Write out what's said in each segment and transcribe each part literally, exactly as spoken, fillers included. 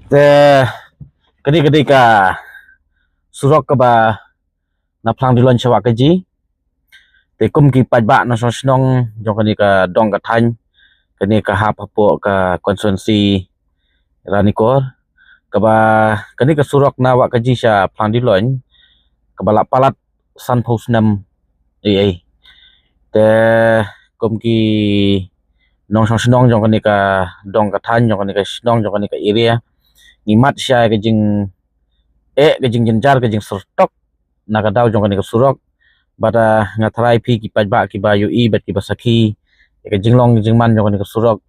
Te kane ka dei ka surok kaba na Phlang Diloin sha Wahkaji. Te kum ki paidbah nongshong shnong jong kane ka dong ka thaiñ, kane ka hap hapoh ka constituency Ranikor, kaba kane ka surok na Wahkaji sha Phlang Diloin kaba la palat sanphew snem ei ei. Te kum ki nongshong shnong jong kane ka dong ka thaiñ, jong kane ka shnong, jong kane ka area, ngi mad sha ka jing eh, ka jingjynjar, ka jingsyrtok na ka daw jong kane ka surok. Bad nga tharai phi ki paidbah kiba ïohi bad kiba sakhi ïa ka jinglong jingman jong kane ka surok.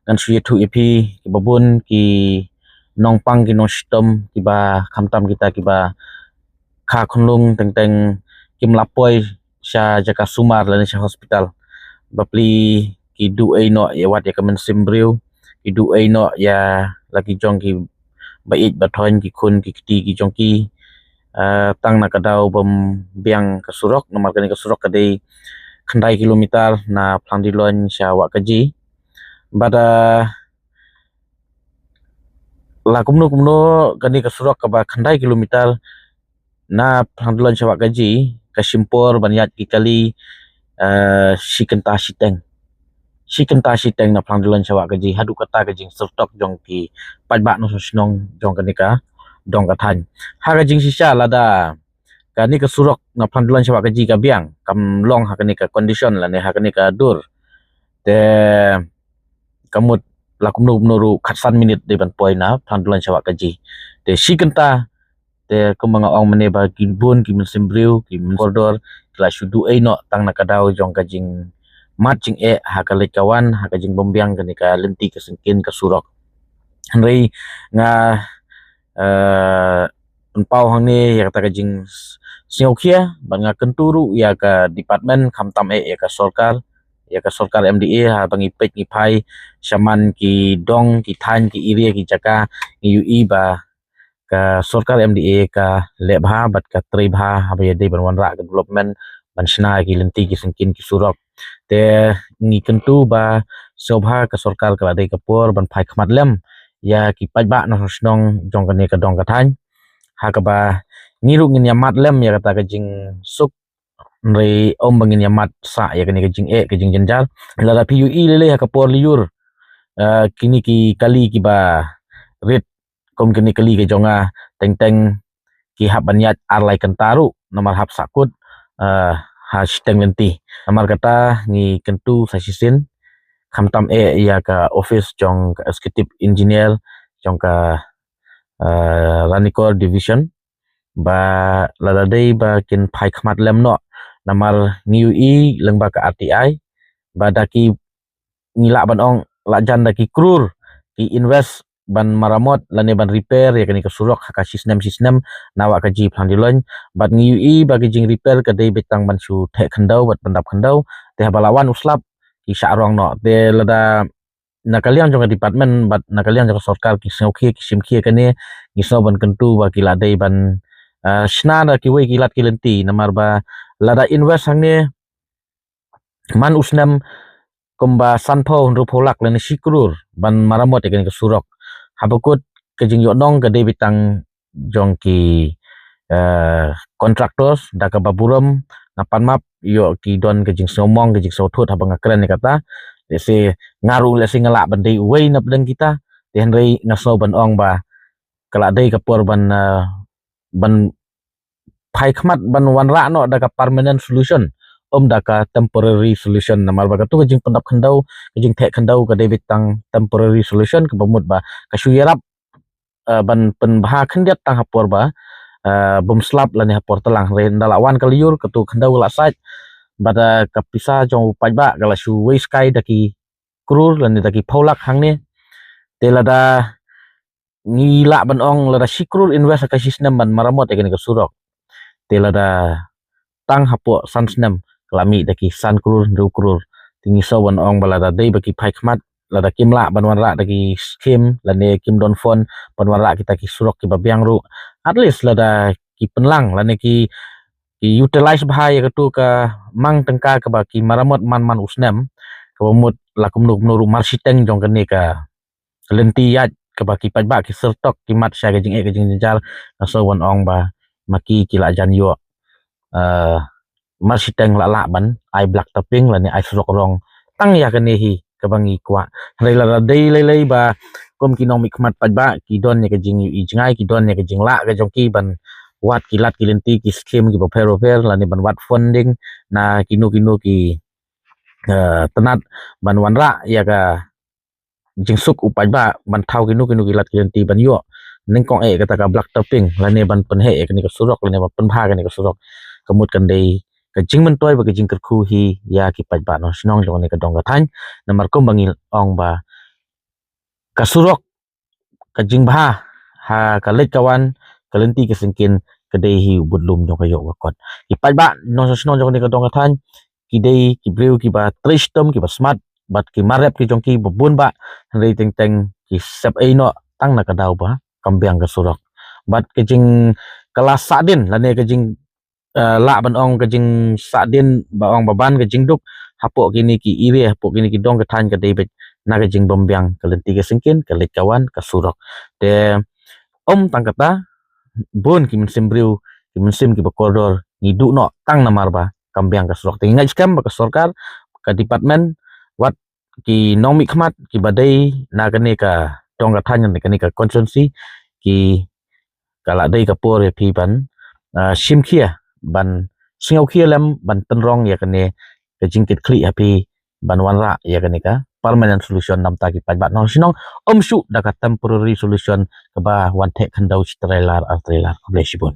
Ngan shu ïathuh ïa phi kiba bun ki nongpang, ki nongshitom, kiba khamtam kita kiba kha khunlung teng teng kim lah poi sha jaka sumar lane sha hospital. Bapli ki duh ei noh ïa wat ïa ka mynsiem briew, ki duh ei noh ïa la ki jong kiba ïeit ba thoiñ, ki khun ki kti ki jong ki. Ah, tang na ka daw bym biang ka surok, namar kane ka surok ka dei khyndai kilometer na Phlang Diloin sha Wahkaji. Bad la kumno kumno kane ka surok kaba khyndai kilometer na Phlang Diloin sha Wahkaji ka shim por ban ïaid ki kali, eh, shi kynta shiteng. Shi kynta shiteng na Phlang Diloin sha Wahkaji, haduh kata ka jingsyrtok jong ki paidbah nongshong shnong jong kane ka dong ka thaiñ. Ha ka jingshisha lada kane ka surok na Phlang Diloin sha Wahkaji ka biang, kam long ha kane ka condition lane ha kane ka dur, te ka mut la kumno kumno ruh khatsan minit dei ban poi na Phlang Diloin sha Wahkaji. Te shi kynta, te kumba nga ong mynne ba ki bun ki mynsiem briew, ki mynsiem kordor, ki la shu duh ei noh tang na ka daw jong ka jingmad jingeh ha ka leit ka wan, ha ka jingbymbiang kane ka lynti ka syngkien ka surok. Hynrei nga, eh, pynpaw hangne ïa kata ka jingsngewkhia, bad nga kyntu ruh ïa ka department, khamtam eh ïa ka sorkar, ïa ka sorkar M D A, haba ngi peit ngi phai shaman ki dong, ki thaiñ, ki area, ki jaka, ngi ïohi ba ka sorkar M D A ka leh bha bad ka trei bha haba ïadei ban wanrah ka development, ban shna ki lynti ki syngkien ki surok. Te ngi kyntu ba sngewbha ka sorkar ka la dei ka por ban phai khmat lem ïa ki paidbah nongshong shnong jong kane ka dong ka thaiñ, ha kaba ngi ruh ngin ïa mad lem ïa kata ka jingsuk, hynrei ym ba ngin ïa mad sah ïa kane ka jingeh, ka jingjynjar. Lada phi ïohi lei lei ha ka por lyiur, eh, kine ki kali kiba rit kum kine ki kali ka jong nga, teng teng ki hap ban ïaid ar lai kynta ruh, namar hap sahkut, eh, ha shiteng lynti. Namar kata ngi kyntu sa shisien, khamtam eh ïa ka office jong ka executive engineer jong ka, eh, Ranikor division, ba lada dei ba kin phai khmat lem noh, namar ngi ïohi lyngba ka R T I ba da ki, ngi lah ban ong, lah jan da ki krur ki invest ban maramot lane ban repair ïa kane ka surok ha ka shisnem shisnem na Wahkaji Phlang Diloin. Bad ngi ïohi ba ka jingrepair ka dei beit tang ban shu theh khyndew bad pyndap khyndew, te haba la wan u slap ki shah rong noh. Te lada na ka liang jong ka department bad na ka liang jong ka sorkar ki sngewkhia, ki shimkhia kane, ngi sngew ban kyntu ba ki la dei ban, ah, shna da kiwei ki lad ki lynti, namar ba lada invest hangne man u snem kumba sanphew, hynriewphew lak lane shi krur ban maramot ïa kane ka surok. Haba kut ka jingïohnong ka dei beit tang jong ki, eh, contractors, da kaba burom nga pan map, ïoh ki don ka jingsngewmong, ka jingsngewthut haba nga kren ïa kata. Lehse nga ruh lehse nga lah ban dei uwei na pdeng kita, te hynrei nga sngew ban ong ba ka la dei ka por ban, eh, ban phai khmat ban wanrah noh da ka permanent solution, ym da ka temporary solution, namar ba katu ka jingpyndap khyndew, ka jingtheh khyndew ka dei beit tang temporary solution, kaba mut ba ka shu ïarap, eh, ban pynbha khyndiat tang ha por ba, eh, bym slap lane ha por tlang. Hynrei ynda la wan ka lyiur, katu khyndew ka la sait, bad, eh, ka pisa jong u paidbah ka la shu wei skai da ki krur lane da ki phew lak hangne. Te lada ngi lah ban ong lada shi krur invest ha ka shisnem ban maramot ïa kane ka surok, te lada tang hapoh san snem ka la mih da ki san krur, hynriew krur. Te ngi sngew ban ong ba lada dei ba ki phai khmat, lada kim lah ban wanrah da ki skim lane kim don fund ban wanrah kita ki surok kiba biang ruh, at least lada ki pynlang lane ki, ki utilize bha ïa katu ka mang tyngka kaba ki maramot man man u snem, kaba mut la kumno kumno ruh marshiteng jong kane ka lynti ïaid kaba ki paidbah ki syrtok ki mat sha ka jingeh ka jingjynjar, nga sngew ban ong ba ma ki ki la jan ïoh, eh, mar shiteng la lah ban ai black topping lane ai surok rong tang ïa kane hi kaba ngi kwah. Hynrei lada dei lei lei ba kum ki nongmihkhmat paidbah ki don ïa ka jingïohi jngai, ki don ïa ka jinglah ka jong ki ban wad ki lad ki lynti, ki skim kiba pher ba pher lane ban wad funding na kino kino ki, eh, tnat ban wanrah ïa ka jingsuk u paidbah ban thaw kino kino ki lad ki lynti ban ïoh nyngkong eh kata ka black topping lane ban pynheh ïa kane ka surok lane ban pynbha kane ka surok. Ka mut kan dei ka jingmyntoi bad ka jingkyrkhu hi ïa ki paidbah nongshong jong kane ka dong ka thaiñ. Namar kumba ngi ong ba ka surok, ka jingbha ha ka leit ka wan, ka lynti ka syngkien ka dei hi u budlum jong ka ïoh ka kot. Ki paidbah nongshong jong kane ka dong ka thaiñ ki dei ki briew kiba trei shitom, kiba smat bad ki mar rep ki jong ki ba bun bah, hynrei teng teng ki sep ei noh tang na ka daw ba kam biang ka surok. Bad ka jing, ka la sahdien lane ka jing, eh, lah ban ong ka jingsahdien ba ong ba ban ka jingduk hapoh kine ki area, hapoh kine ki dong ka thaiñ ka dei beit na ka jingbym biang ka lynti ka syngkien, ka leit ka wan, ka surok. Te ym tang kata, bun ki mynsiem briew, ki mynsiem kiba kordor ngi duh noh tang namar ba kam biang ka surok. Te ngi ngeit skhem ba ka sorkar, ka department, wat ki nongmihkhmat kiba dei na kane ka dong ka thaiñ, na kane ka constituency, ki, ka la dei ka por ïa phi ban, ah, shim khia, ban sngew khia lem, ban pynrong ïa kane ka jingkitkhlieh ha phi ban wanrah ïa kane ka permanent solution namar ki paidbah nongshong shnong, ym shuh da ka temporary solution kaba wan theh khyndew shi trailer ar trailer. Khublei shibun.